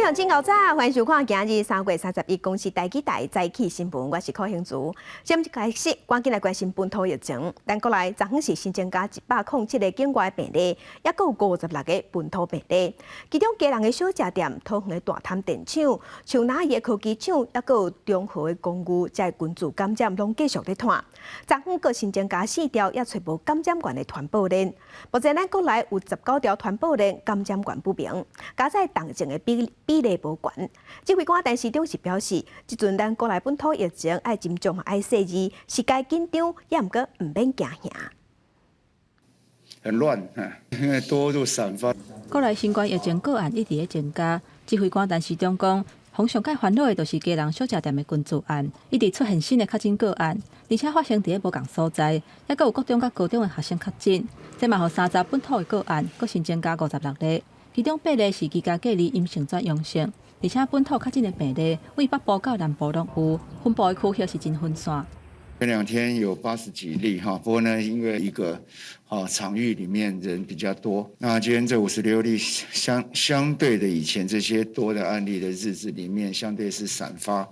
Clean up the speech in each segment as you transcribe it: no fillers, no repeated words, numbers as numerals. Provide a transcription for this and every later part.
眾真𠢕早，歡迎收看今日3月31公視台語台早起新聞，我是柯興竹。先開始，趕緊來關心本土疫情。咱國內昨昏是新增加107個境外病例，抑閣有56個本土病例。其中基隆的小食店、桃園的大潭電廠、樹林的科技廠，抑閣有中和的公寓，這群聚感染攏繼續咧湠。昨昏閣新增加四條，猶揣無感染源的傳播鏈。目前咱國內有19條傳播鏈感染源不明，加載重症的比例無懸。指揮官陳時中是表示，這陣咱國內本土疫情愛斟酌嘛愛細膩，是該緊張，也毋過毋免驚嚇。很亂，因為多數散發。國內新冠疫情個案一直咧增加，指揮官陳時中講，予上蓋煩惱的就是基隆小食店的群聚案，一直出現新的確診個案，而且發生佇咧無仝所在，抑閣有國中佮高中的學生確診，這嘛予30本土的個案，閣新增加56例，其中八例是居家隔離陰性轉陽性，而且本土確診的病例位北部到南部攏有，分布的區域是真分散。前2天有80幾例哈，不過呢，因為一個場域裡面人比較多，那今天這56例相對的以前這些多的案例的日子裡面，相對是散發。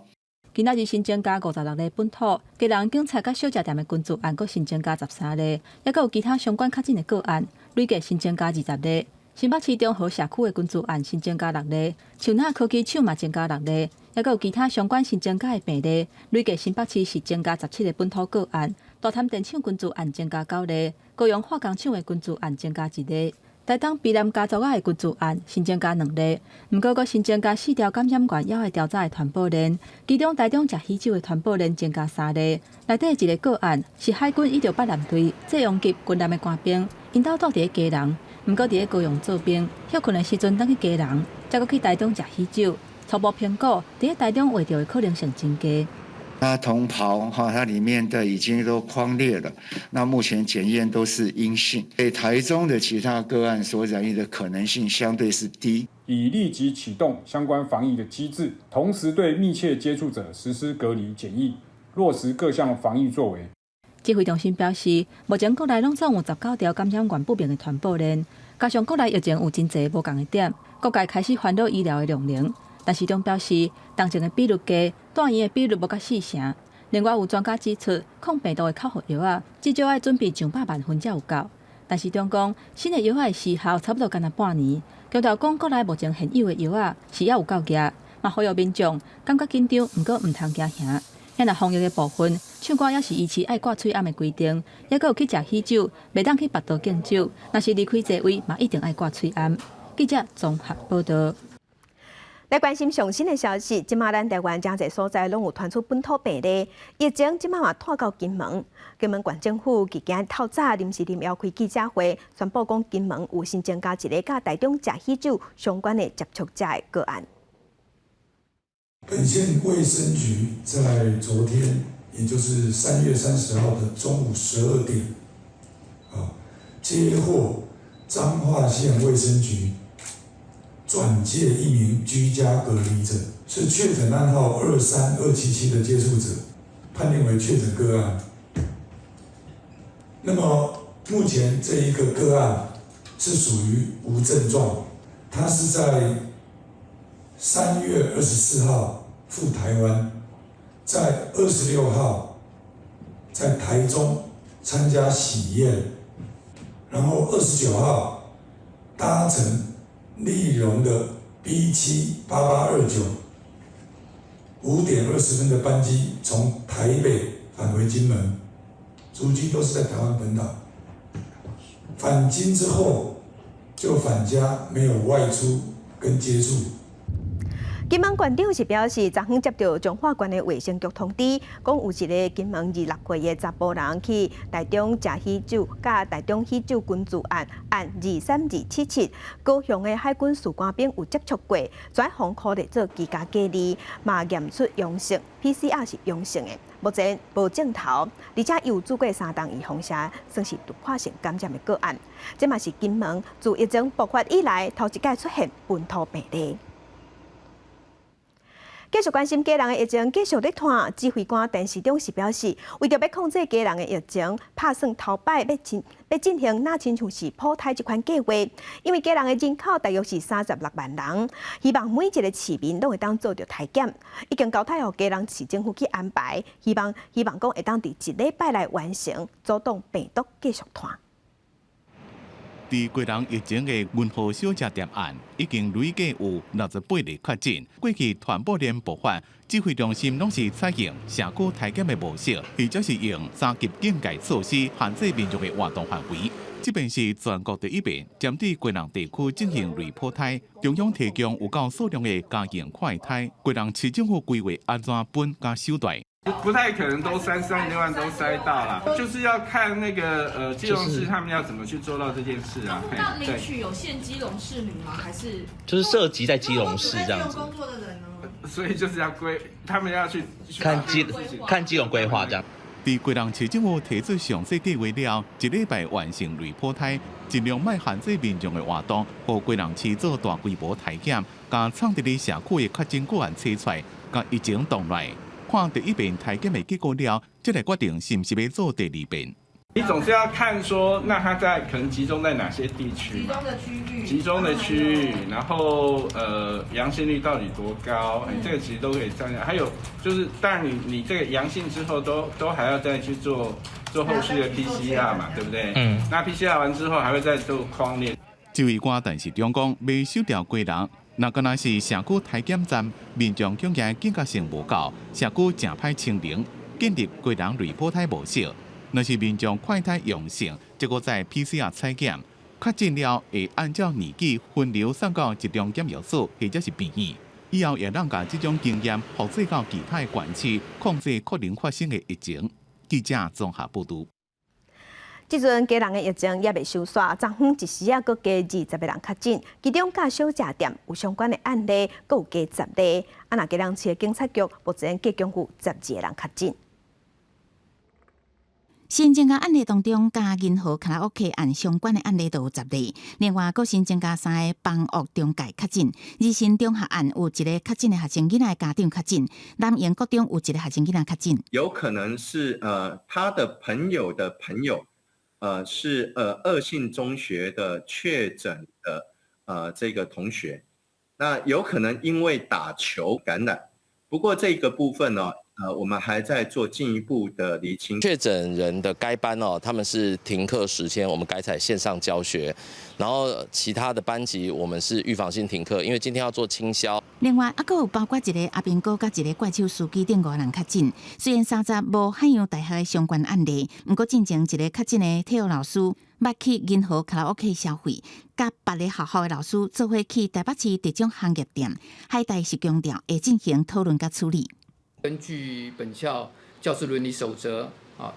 今仔日新增加56例本土，基隆警察佮小食店的群聚案，閣新增加13例，抑閣有其他相關確診的個案，累計新增加20例。新北市中和社區的群聚案新增加六例，樹林科技廠嘛增加六例，抑閣有其他相關新增加的病例，累計新北市是增加17個本土個案。大潭電廠群聚案增加九例，高雄化工廠的群聚案增加一例，台東卑南家族仔的群聚案新增加兩例，毋過閣新增加四條感染源猶愛調查的傳播鏈，其中台中食喜酒的傳播鏈增加三例，內底一個個案是海軍168艦隊濟陽級軍艦的官兵，𪜶兜住佇咧基隆。毋過佇咧高雄做兵，歇睏的時陣轉去基隆，才閣去台中食喜酒。初步評估，佇咧台中患著的可能性真低。它同袍哈，它裡面的已經都匡列了，那目前檢驗都是陰性，所以台中的其他個案所染疫的可能性相對是低。已立即啟動相關防疫的機制，同時對密切接觸者實施隔離檢疫，落實各項防疫作為。指揮中心表示，目前國內攏總有19條感染源不明的傳播鏈，加上國內疫情有真濟無仝的點，各界開始煩惱醫療的量能。陳時中表示，重症的比率低，住院的比率無到四成。另外有專家指出，抗病毒的口服藥仔至少愛準備上百萬份才有夠。陳時中講，新的藥仔的時效差不多干焦半年，強調講國內目前現有的藥仔是猶有夠額，嘛呼籲民眾感覺緊張，毋過毋通驚嚇。遐若防疫的部分，唱歌猶是維持愛掛喙罨的規定，抑閣有去食喜酒，袂當去別桌敬酒，若是離開座位，嘛一定愛掛喙罨。記者綜合報道。來關心上新的消息，這馬咱台灣誠濟所在攏有傳出本土病例，疫情這馬嘛湠到金門。金門縣政府佇今透早臨時臨邀開記者會，宣布講金門有新增加一个佮台中食喜酒相關的接觸者的個案。本縣衛生局在昨天，也就是3月30號的中午12點，接獲彰化縣衛生局轉介一名居家隔離者，是確診案號23277的接觸者，判定為確診個案。那麼目前這一個個案是屬於無症狀，他是在3月24號赴台灣，在26號在台中參加喜宴，然後29號搭乘立榮的 B78829 5點20分的班機從台北返回金門，足跡都是在台灣本島。返金之後就返家，沒有外出跟接觸。金門縣長是表示，昨昏接到彰化縣的衛生局通知，講有一个金門26歲的查埔人去台中食喜酒，佮台中喜酒群聚案案23277，高雄的海軍士官兵有接觸過，轉防科咧做居家隔離，嘛驗出陽性，PCR 是陽性的，目前無症頭，而且有注過三針預防射，算是突破性感染的個案。這嘛是金門自疫情爆發以來頭一擺出現本土病例。繼續關心基隆的疫情，繼續咧拖。指揮官陳時中是表示，為著欲控制基隆的疫情，拍算頭擺欲進行若親像是普篩這款計劃。因為基隆的人口大約是36萬人，希望每一個市民攏會當做著篩檢，已經交託予基隆市政府去安排，希望講會當佇一禮拜內完成，阻擋病毒繼續拖。佇基隆疫情的銀河小食店案，已經累計有68例確診。過去傳播鏈爆發，指揮中心攏是採用社區篩檢的模式，或者是用三級警戒措施限制民眾的活動範圍。這遍是全國第一遍針對基隆地區進行類普篩，中央提供有夠數量的加強快篩，基隆市政府規劃按怎分佮手段。不太可能都36萬都篩到了，就是要看那個基隆市他們要怎麼去做到這件事啊。那領取有限基隆市民嗎？還是就是涉及在基隆市這樣子？工作的人呢？所以就是要規，他們要去看基隆規劃這樣。佇基隆市政府提出詳細計劃了，一禮拜完成類普篩，盡量莫限制民眾的活動，予基隆市做大規模篩檢，共藏佇咧社區的確診個案揣出來，共疫情擋來。看第一遍篩檢的結果了，才來決定是毋是欲做第二遍。你總是要看說，那他在可能集中在哪些地區？集中的區域。集中的區域，然後陽性率到底多高？這個其實都可以參考。還有就是，當然你這個陽性之後都還要再去做後續的 PCR 嘛，對不對？嗯。那 PCR 完之後，還會再做匡列。指揮官陳時中講，欲守牢基隆，若敢若是社區篩檢站，民眾恐驚警覺性無夠，社區誠歹清零，建立基隆類普篩模式。若是民眾快篩陽性，則閣再 PCR 採檢，確診了會按照年紀分流送到集中檢疫所或者是病院。以後會當共這種經驗複製到其他的縣市，控制可能發生的疫情。記者綜合報導。這陣基隆的疫情猶未收煞，昨昏一時仔閣加20個人確診，其中佮小食店有相關的案例，閣有加10例。啊，若基隆市的警察局目前計共有12個人確診。新增加案例當中，佮銀河卡拉 OK 案相關的案例都有10例。另外，閣新增加三个房屋中介確診，日新中學案有一个確診的學生囡仔家長確診，南營國中有一个學生囡仔確診。有可能是他的朋友的朋友，是惡性中學的確診的這個同學，那有可能因為打球感染，不過這個部分呢，我們還在做進一步的釐清。確診人的該班哦，他們是停課10天，我們改採線上教學。然後其他的班級，我們是預防性停課，因為今天要做清消。另外，猶閣有包括一个阿兵哥佮一个怪手司機等五人確診。雖然三十無海洋大學的相關案例，毋過進前一个確診的體育老師，捌去銀河卡拉 OK 消費，佮別个學校的老師做伙去台北市特種行業店，海大是強調會進行討論佮處理。根據本校教師倫理守則啊，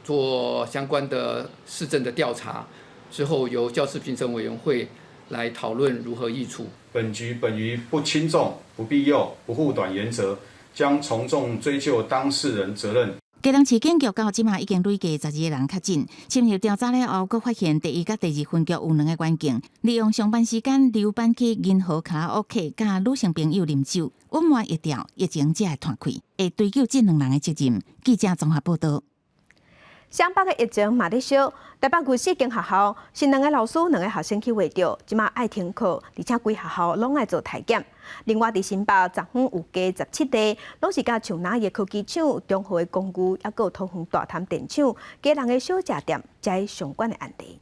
做相關的事證的調查之後，由教師評審委員會來討論如何議處。本局本於不輕重、不避誘、不護短原則，將從重追究當事人責任。基隆市警局到這馬已經累計12個人確診。深入調查了後，閣發現第一佮第二分局有兩个員警，利用上班時間溜班去銀河卡拉 OK，佮女性朋友啉酒，隱瞞疫調，疫情才會拖開，會追究這兩人的責任。記者綜合報道。雙北的疫情嘛咧燒，台北有四間學校是兩个老師、兩个學生去秽著，這馬愛停課，而且規學校攏愛做篩檢。另外，佇新北昨昏有加17例，攏是佮樹林的科技廠、中和的公寓，猶閣有桃園大潭電廠、基隆的小食店，遮相關的案例。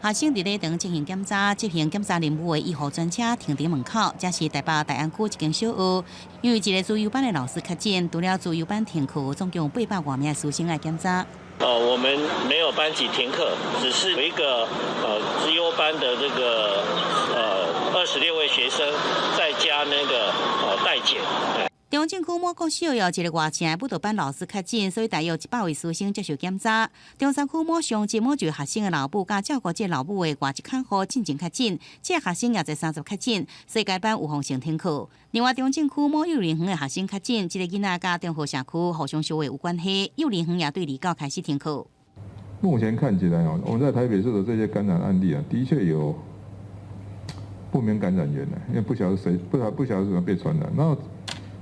學生佇禮堂進行檢查，執行檢查任務的醫護專車停佇門口，這是台北大安區一間小學，因為一个資優班的老師確診，除了資優班停課，總共800外名師生愛檢查。我們沒有班級停課，只是有一個資優班的這個26位學生在家那個待檢。中正區某國小有一个外省的舞蹈班老師確診，所以大約100位師生接受檢查。中山區某鄉鎮某一个學生的老母佮照顧這老母的外籍看護進前確診，這个學生也在30確診，所以該班預防性停課。另外，中正區某幼兒園的學生確診，這个囡仔佮中和社區互相相會有關係，幼兒園也對29開始停課。目前看起來哦，我們在台北市的這些感染案例啊，的確有不明感染源的，因為不曉得誰，不曉得怎麼被傳染。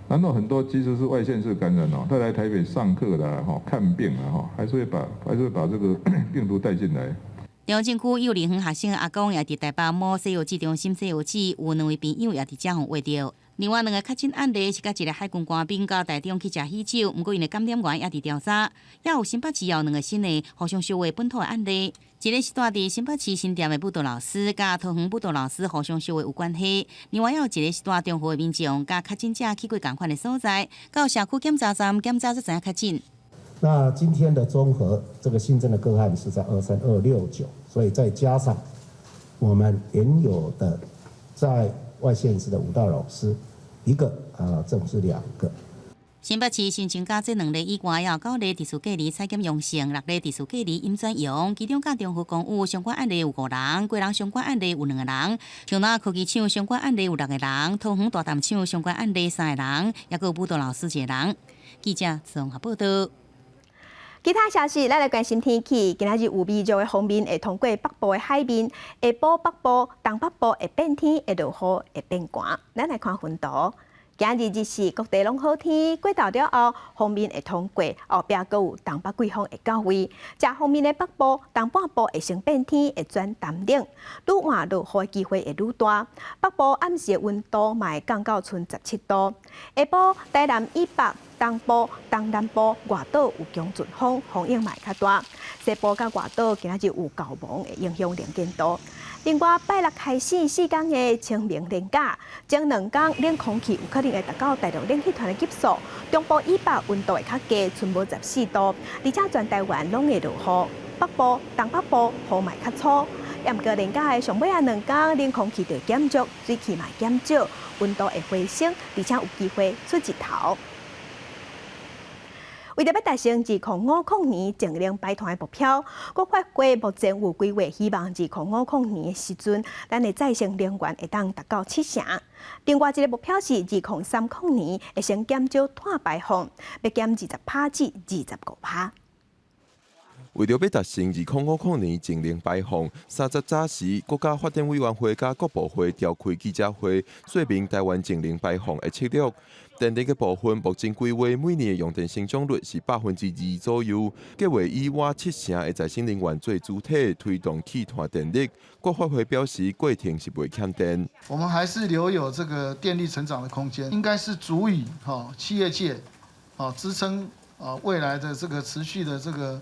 然後很多其實是外縣市感染哦，他來台北上課啦，吼看病啦，吼，還是會把這個病毒帶進來。中正區幼兒園學生阿公也佇台北某西藥劑中心西藥劑，有兩位朋友也佇遮予挖著。另外兩个確診案例是佮一个海軍官兵到台中去食喜酒，毋過𪜶的感染源也佇調查。也有新北市有兩个新的互相相話本土的案例，一个是蹛佇新北市新店的舞蹈老師，佮桃園舞蹈老師互相相話有關係。另外，也有一个是蹛中和的民眾，佮確診者去過仝款的所在，到社區檢查站檢查才知影確診。那今天的綜合這個新增的個案是在23269，所以再加上我們原有的在外縣市的舞蹈老師一個啊，正是兩個。新北市新增加這兩例以外，也有九例特殊隔離採檢陽性，六例特殊隔離陰轉陽。其中佮中和公寓相關案例有五人，基隆相關案例有兩個人，長樂科技廠相關案例有六個人，桃園大潭廠相關案例三個人，抑閣有舞蹈老師一個人。記者綜合報道。其他消息，咱來關心天氣。今仔日有微弱的鋒面會通過北部的海面，下晡北部、東北部會變天，會落雨，會變寒。咱來看雲圖。今日日時各地攏好天，過晝了後，鋒面會通過，後壁閣有東北季風會到位。遮鋒面的北部、東半部會先變天，會轉澹冷，愈晚落雨的機會會愈大。北部暗時的溫度嘛會降到賰17度。下晡台南以北、東部、東南部外島有強陣風，風湧嘛會較大。西部佮外島今仔日有厚霧會影響能見度。另外，拜六開始四工的清明連假，前兩工冷空氣有可能會達到大陸冷氣團的級數，中部以北溫度會較低，賰無14度，而且全台灣攏會落雨。北部、東北部雨嘛會較粗。毋過連假的上尾仔兩工，冷空氣就會減弱，水汽嘛會減少，溫度會回升，而且有機會出日頭。為著欲達成2050年淨零排碳的目標，國發會目前有規劃，希望2050年的時陣，咱的再生能源會當達到七成。另外一个目標是2030年會先減少碳排放，欲減20趴至25趴。為著欲達成2050年淨零排放，30早時，國家發展委員會佮國部會召開記者會，說明台灣淨零排放的策略。電力的部分，目前規劃每年的用電成長率是2%左右，計劃以倚七成的再生能源做主體，推動去碳電力。國發會表示，過程是袂欠電。我們還是留有這個電力成長的空間，應該是足以哈企業界啊支撐啊未來的這個持續的這個。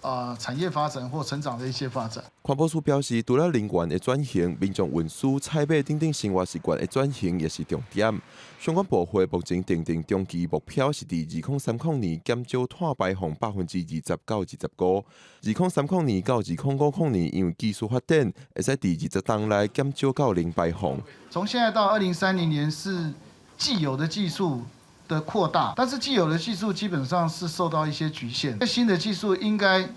啊，產業發展或成長的一些發展。環保署表示，除了能源的轉型、民眾運輸、採買等等生活習慣的轉型，也是重點。相關部會目前訂定中期目標是佇2030年減少碳排放20%到25%。2030年到2050年，因為技術發展，會使佇20冬內減少到零排放。從現在到2030年是既有的技術的擴大，但是既有的技術基本上是受到一些局限。新的技術應該，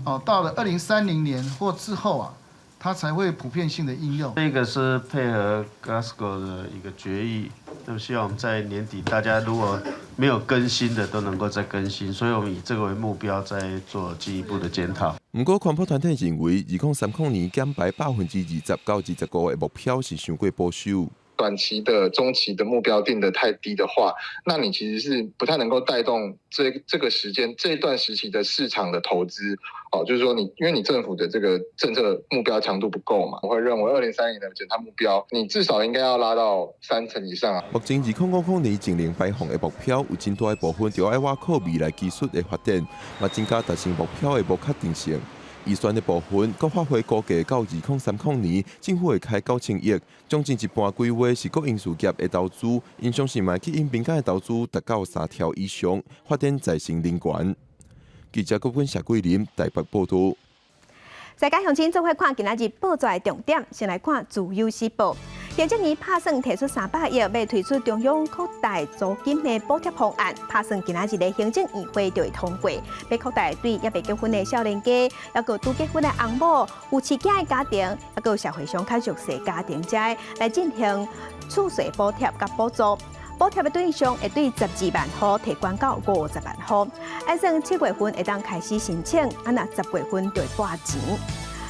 哦，到了2030年或之後啊，它才會普遍性的應用。這個是配合 Glasgow 的一個決議，那麼希望我們在年底大家如果沒有更新的都能夠再更新，所以我們以這個為目標，再做進一步的檢討。毋過，環保團體認為，2030年減排20%到25%的目標是傷過保守。短期的、中期的目標定得太低的話，那你其實是不太能夠帶動這個時間這段時期的市場的投資。哦，就是說你因為你政府的這個政策目標強度不夠嘛，我會認為2030的減碳目標，你至少應該要拉到三成以上啊。目前2050年淨零排放的目標有真大的部分就愛倚靠未來技術的發展，嘛增加達成目標的不確定性。預算的部分，國發會估計到2030年，政府會開9000億，將近一半規劃是國營事業的投資，𪜶相信嘛會吸引民間的投資達到三兆以上，發展再生能源。記者郭君、謝桂林台北報道。世界鄉親做伙看今仔日報紙的重點，先來看《自由時報》。行政院拍算提出300億，欲推出中央擴大租金的補貼方案，拍算今仔日的行政院會就會通過。欲擴大對猶未結婚的少年家，抑閣拄結婚的翁某、有飼囝的家庭，抑閣社會上較弱勢家庭遮來進行厝稅補貼佮補助。補貼的對象會對12萬戶提懸到50萬戶，按算7月份會當開始申請，啊若10月份就會撥錢。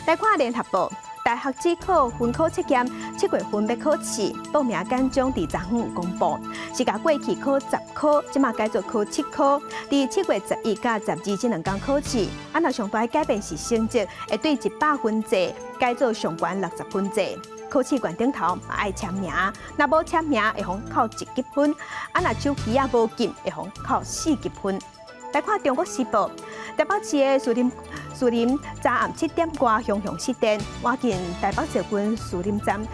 來看聯合報，大學指考分科測驗7月份欲考試，報名簡章佇昨昏公布，是共過去考10科，這馬改做考7科，佇7月11佮12這兩工考試。啊，若上大改變是成績，會對100分制改做上懸60分制。考試卷頂頭嘛愛簽名，若無簽名會予扣1級分，啊若手機仔無撳會予扣4級分。來看《中國時報》，台北市的士林士林昨暗7點外雄雄失電，倚近台北捷運士林站。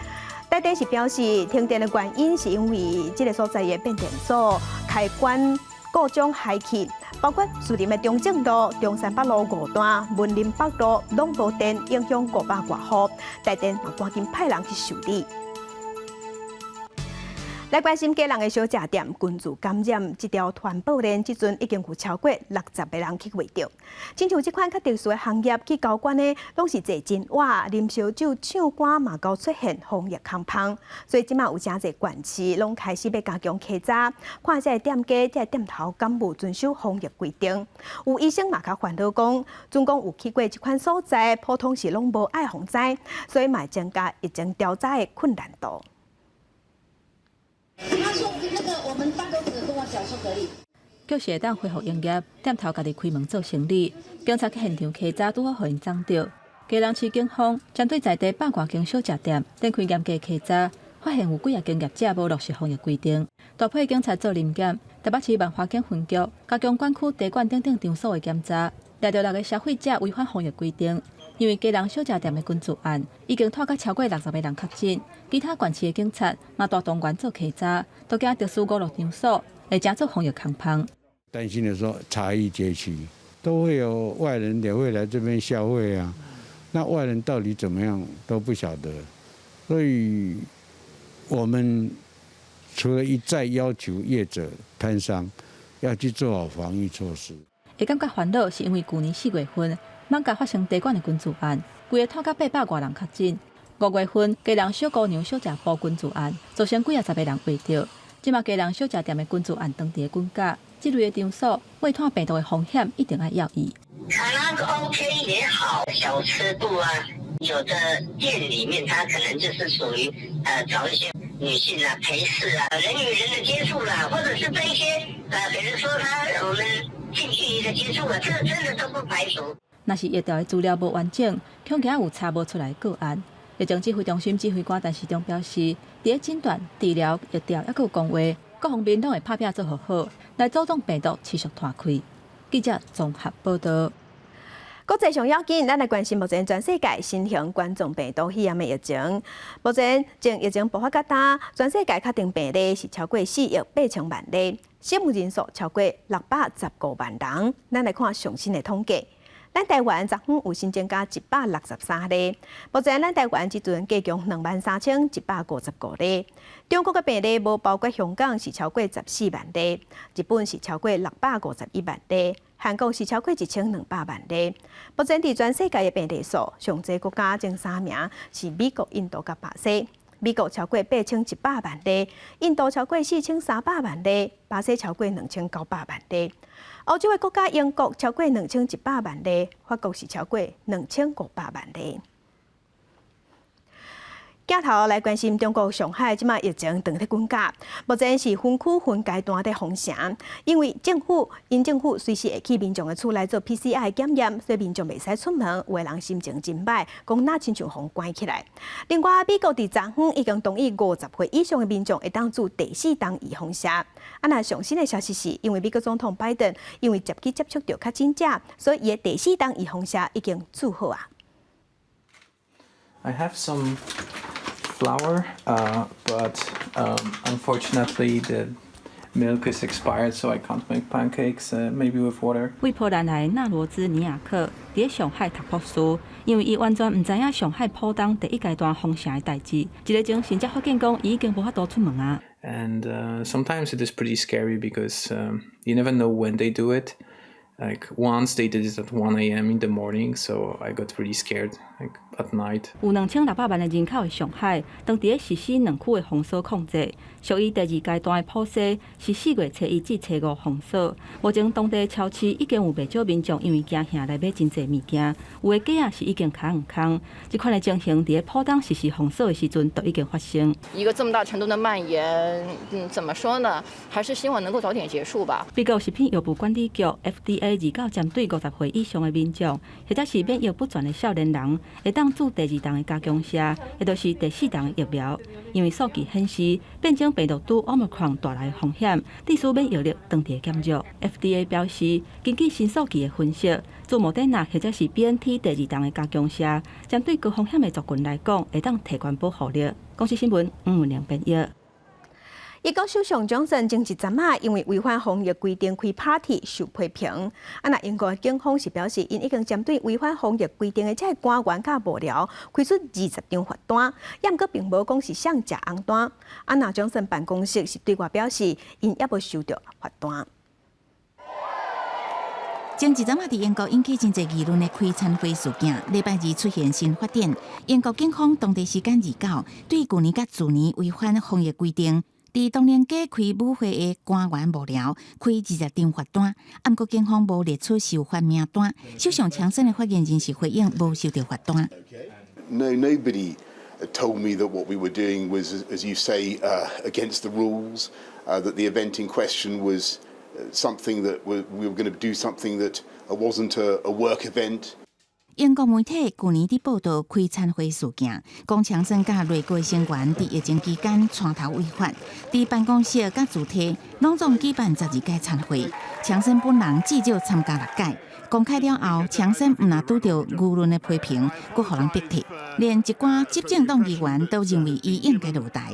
台電是表示停電的原因是因為這个所在的變電所開關故障害去，包括士林的中正路、中山北路5段、文林北路攏無電，影響500外戶。台電嘛趕緊派人去修理。來關心基隆的小食店群聚感染，這條傳播鏈，這陣已經有超過60個人去確著。親像這款較特殊的行業去交關的，攏是坐真倚、啉燒酒、唱歌嘛，會出現防疫空縫。所以這馬有誠濟縣市攏開始欲加強稽查，看這个店家、這个店頭敢有遵守防疫規定。有醫生嘛較煩惱講，準講有去過這款所在，普通是攏無愛予知，所以嘛會增加疫情調查的困難度。他說：那個我們辦公室跟我講說可以。局勢會當恢復營業，店頭家己開門做生理。警察去現場稽查，拄好予𪜶摠著。基隆市警方針對在地百外間小食店展開嚴格稽查，發現有幾仔間業者無落實防疫規定，大批警察做臨檢。台北市萬華警分局加強管區茶館等等場所的檢查，掠著六个消費者違反防疫規定。因為基隆小食店的群聚案已經拖甲超過60個人確診，其他縣市的警察嘛大動員做稽查，都驚特殊娛樂場所會成做防疫空縫。擔心的說，茶藝街區都會有外人也會來這邊消費啊，那外人到底怎麼樣都不曉得，所以我們除了一再要求業者攤商要去做好防疫措施，會感覺煩惱是因為舊年4月份。艋舺發生茶館的群聚案，規个拖甲800外人確診。5月份基隆小姑娘小食部群聚案，造成幾仔十个人確著。這馬基隆小食店的群聚案當佇咧滾價，這類的場所秽湠病毒的風險一定愛留意。卡拉 OK 也好，小吃部啊，有的店裡面，它可能就是屬於找一些女性啊陪侍啊，人與人的接觸啦，或者是這一些比如說他我們近距離的接觸啊，這個真的都不排除。若是疫調的資料無完整，恐驚有查無出來個案。疫情指揮中心指揮官陳時中表示，佇咧診斷、治療、疫調，抑閣有公衛各方面攏會拍拚做予好，來阻擋病毒持續拖開。記者綜合報導。國際上要緊，咱來關心目前全世界新型冠狀病毒肺炎的疫情。目前，從疫情爆發到今，全世界確定病例是超過4億8千萬例，死亡人數超過615萬人。咱來看上新的統計。咱台灣昨昏有新增加163例，目前咱台灣這陣加強23,155例。中國的病例無包括香港是超過14萬例，日本是超過651萬例，韓國是超過1200萬例。目前佇全世界的病例數，上濟國家前三名是美國、印度佮巴西。美國超過8100萬例，印度超過4300萬例，巴西超過2900萬例。歐洲的國家英國超過2100萬例，法國是超過2500萬例。鏡頭來關心中國上海這馬疫情當咧滾價，目前是分區分階段咧封城，因為政府𪜶政府隨時會去民眾的厝內做 PCR 檢驗，所以民眾袂使出門，有的人心情真䆀，講若親像予關起來。另外，美國佇昨昏已經同意50歲以上的民眾會當注第四針預防射。啊，若上新的消息是，因為美國總統拜登因為接去接觸著確診者，所以伊的第四針預防射已經注好啊。 I have some flour, but unfortunately the milk is expired, so I can't make pancakes. Maybe with water. 對波蘭來的納羅茲尼亞克佇上海讀博士，因為伊完全毋知影上海浦東第一階段封城的代誌。一日前，甚至發現講伊已經無法度出門啊。 And sometimes it is pretty scary because you never know when they do it. Like once they did it at 1 a.m. in the morning, so I got really scared, like at night. 有2600萬的人口的上海，當佇咧實施兩區的封鎖控制，屬於第二階段的浦西，是4月初一至初五封鎖。目前當地超市已經有袂少民眾因為驚嚇來買真濟物件，有的架仔是已經空毋空。這款的情形佇咧浦東實施封鎖的時陣就已經發生。一個這麼大程度的蔓延，怎麼說呢？還是希望能夠早點結束吧。美國食品藥物管理局 FDA 29針對50歲以上的民眾，或者是免疫不全的少年人，會當注第二筒的加強劑，也就是第四筒的疫苗。因為數據顯示，變種病毒株 Omicron 帶來的風險，致使免疫力當地減弱。FDA 表示，根據新數據的分析，注莫德納或者是 BNT 第二筒的加強劑，針對高風險的族群來講，會當提懸保護力。公視新聞吳文良編譯。英國首相強森前一陣仔，因為違反防疫規定開 party 受批評。啊，若英國警方是表示，𪜶已經針對違反防疫規定的這个官員佮幕僚開出20張罰單，也毋過並無講是誰食紅單。啊，若強森辦公室是對外表示，𪜶猶無收著罰單。前一陣仔佇英國引起真濟議論的開餐會事件，禮拜二出現新發展。英國警方當地時間29，對舊年佮去年違反防疫規定，佇唐寧街開舞會的官員幕僚開20張罰單，毋過警方無列出受罰名單。首相強森的發言人是回應無收著罰單。 No, nobody told me that what we were doing was, as you say, against the rules, that the event in question was something that we were going to do something that wasn't a work event. 英國媒體舊年佇報導開餐會事件，講強森佮內閣成員佇疫情期間帶頭違法，佇辦公室佮住宅攏總舉辦12屆餐會，強森本人至少參加六屆。公開了後，強森毋但拄著輿論的批評，閣予人逼退，連一寡執政黨議員都認為伊應該落台。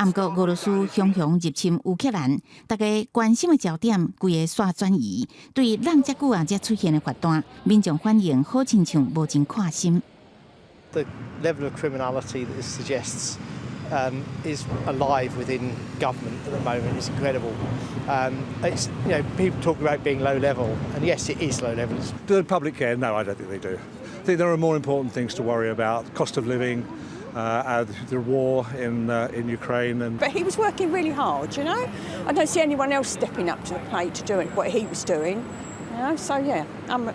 毋過俄羅斯雄雄入侵烏克蘭，大家關心的焦點規个煞轉移，對挵遮久啊才出現的罰單，民眾反應好親像無真看心。 The level of criminality that this suggests is alive within government at the moment is incredible. It's people talk about being low level, and yes, it is low level. Do the public care? No, I don't think they do. I think there are more important things to worry about: cost of living, the war in Ukraine, and. But he was working really hard. I don't see anyone else stepping up to the plate to do it, what he was doing. So yeah, I'm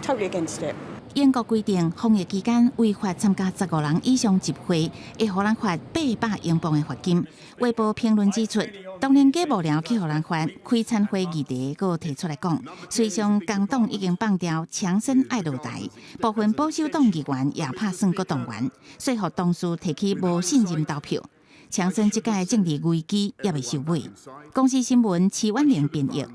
totally against it. 英國規定，防疫期間違法參加15人以上集會，會予人罰800英鎊的罰金。衛報評論指出，唐寧街幕僚去予人罰開餐會議題，閣提出來講，隨上工黨已經放調強森愛落台，部分保守黨議員也拍算閣動員，說服同事提起無信任投票。強森這屆政治危機猶未收尾。公視新聞齊婉玲編譯。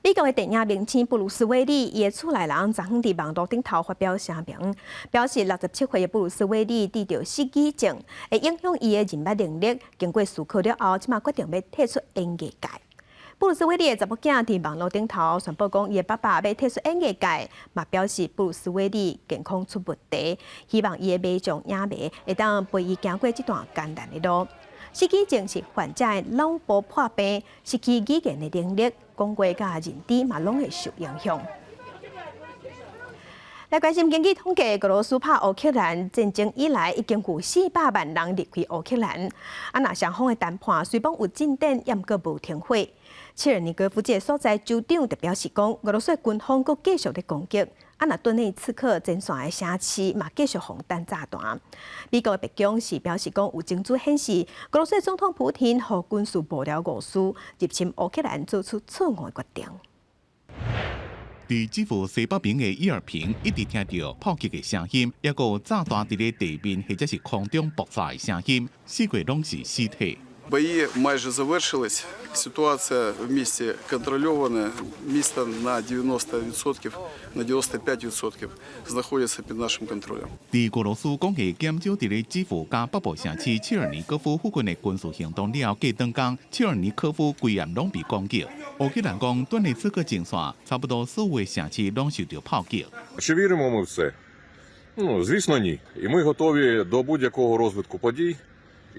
美國的電影明星布魯斯威利，伊的厝內人昨昏佇網路頂頭發表聲明，表示67歲的布魯斯威利得著失語症，會影響伊的認捌能力。經過思考了後，這馬決定欲退出演藝界。布魯斯威利的查某囝佇網路頂頭宣布講，伊的爸爸欲退出演藝界，嘛表示布魯斯威利健康出問題，希望伊的迷眾影迷會當陪伊行過這段艱難的路。失語症是患者的腦部破病，失去語言的能力，講話佮認知嘛攏會受影響。來關心根據統計，俄羅斯拍烏克蘭戰爭以來，已經有400萬人離開烏克蘭。啊，若雙方的談判雖罔有進展，也毋過無停火。切爾尼戈夫這个所在州長就表示講，俄羅斯軍方閣繼續咧攻擊。啊，若頓涅茨克前線的城市嘛繼續予彈炸彈。美國的白宮是表示講，有證據顯示，俄羅斯總統普丁予軍事幕僚誤事入侵烏克蘭，做出錯誤的決定。佇基輔西北邊的伊爾平，一直聽著炮擊的聲音，抑閣有炸彈佇咧地面或者是空中爆炸的聲音，四界攏是屍體。 Бої майже завершились. Ситуація в місті контрольована. Місто на 90%, на 95% знаходиться під нашим контролем. 佇俄羅斯講會減少佇咧基輔佮北部城市切爾尼戈夫附近的軍事行動了後，過兩工，切爾尼科夫規暗攏被攻擊。烏克蘭講，頓涅茨克前線差不多所有的城市攏受著炮擊。 Чи віримо ми в це? Ну, звісно, ні. І ми готові до будь-якого розвитку подій.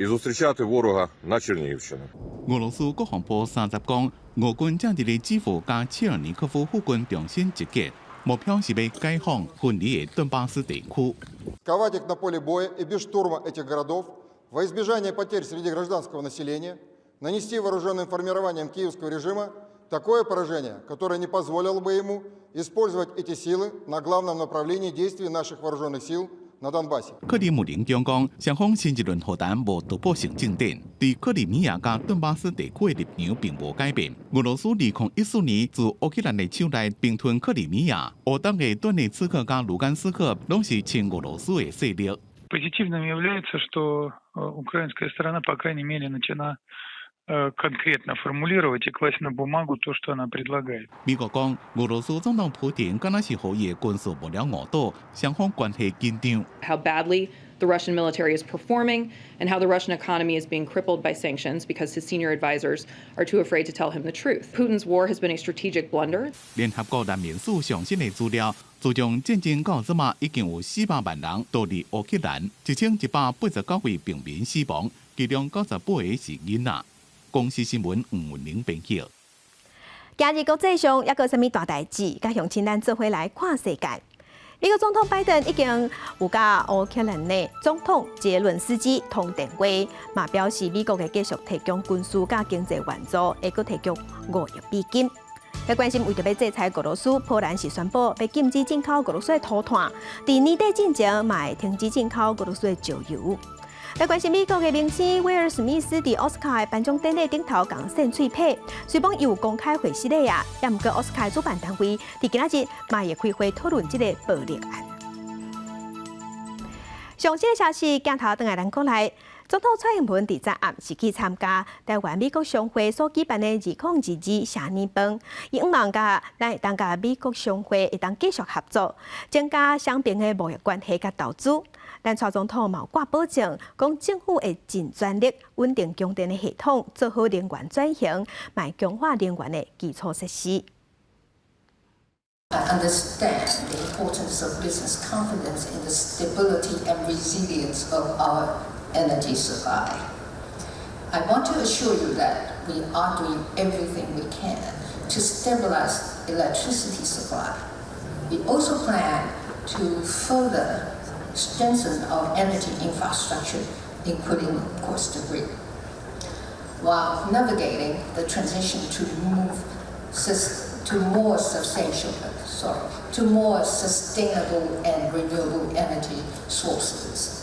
І зустрічати ворога на Чернігівщину. 俄羅斯國防部三十講，俄軍正佇咧基輔佮切爾尼科夫附近重新集結，目標是欲解放分離的頓巴斯地區。 Ковать их на поле боя и без штурма этих городов, во избежание потерь среди гражданского населения, нанести вооруженным формированиям киевского режима такое поражение, которое не позволило бы ему использовать эти силы на главном направлении действий наших вооруженных сил на Донбассе. 克里姆林宮講，雙方新一輪和談無突破性進展，對克里米亞佮頓巴斯地區的立場並無改變。俄羅斯2014年自烏克蘭的手內併吞克里米亞，烏東的頓涅茨克佮盧甘斯克攏是親俄羅斯的勢力。 Позитивным является, что украинская сторона, по крайней мере, начала конкретно формулировать и класть на бумагу то, что она предлагает. 美國講，俄羅斯總統普廷敢若是予伊的軍事幕僚誤導，雙方關係緊張。 How badly the Russian military is performing and how the Russian economy is being crippled by sanctions because his senior advisors are too afraid to tell him the truth. Putin's war has been a strategic blunder. 聯合國難民署上新的資料，自從戰爭到這馬已經有400萬人逃離烏克蘭，1189位平民死亡，其中98個是囡仔。公視新聞吳文玲編輯。今日國際上猶閣有啥物大代誌？佮鄉親咱做伙來看世界。美國總統拜登已經有佮烏克蘭的總統澤倫斯基通電話，嘛表示美國會繼續提供軍事佮經濟援助，會閣提供5億美金。來關心為著欲制裁俄羅斯，波蘭是宣布欲禁止進口俄羅斯的塗炭，佇年底進前嘛會停止進口俄羅斯的石油。來關心美國的明星威爾史密斯佇奧斯卡的頒獎典禮頂頭共扇喙䫌，雖罔伊有公開回失禮啊，也毋過奧斯卡的主辦單位佇今仔日嘛會開會討論這个暴力案。上新的消息，鏡頭轉來咱國內，總統蔡英文佇昨暗是去參加台灣美國商會所舉辦的2022謝年飯，伊向望佮咱會當佮美國商會會當繼續合作，增加雙邊的貿易關係佮投資。但蔡總統嘛有掛保證，講政府會盡全力穩定供電的系統，做好能源轉型，嘛會強化能源的基礎設施。 I understand the importance of business confidence in the stability and resilience of our energy supply. I want to assure you that we are doing everything we can to stabilize electricity supply. We also plan to further strengthen our energy infrastructure, including, of course, the grid, while navigating the transition to more substantial, sorry, to more sustainable and renewable energy sources.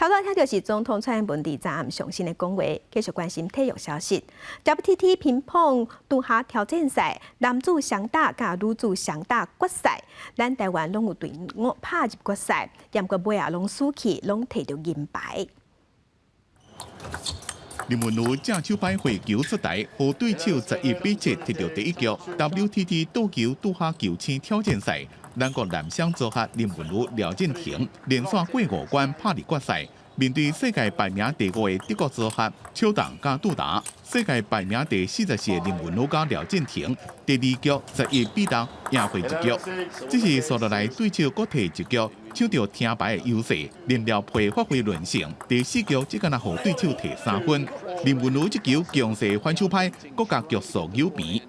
頭拄聽著是總統蔡英文佇昨暗上新的講話，繼續關心體育消息。WTT 乒乓杜哈挑戰賽男子雙打佮女子雙打決賽，咱台灣攏有隊伍拍入決賽，毋過尾仔攏輸去，攏提著銀牌。林昀儒正手擺揮球出台，予對手11比7摕著第一局。WTT 桌球杜哈球星挑戰賽，咱國男雙組合林昀儒、廖振廷連續過五關拍入決賽，面對世界排名第五的德國組合邱董佮杜達，世界排名第44的林昀儒佮廖振廷，第二局11比6贏回一局，只是紲落來對手閣提一局，搶著聽牌的優勢，林廖配發揮連勝，第四局只敢若予對手提3分。林昀儒這球強勢反手拍，閣共局數扭平。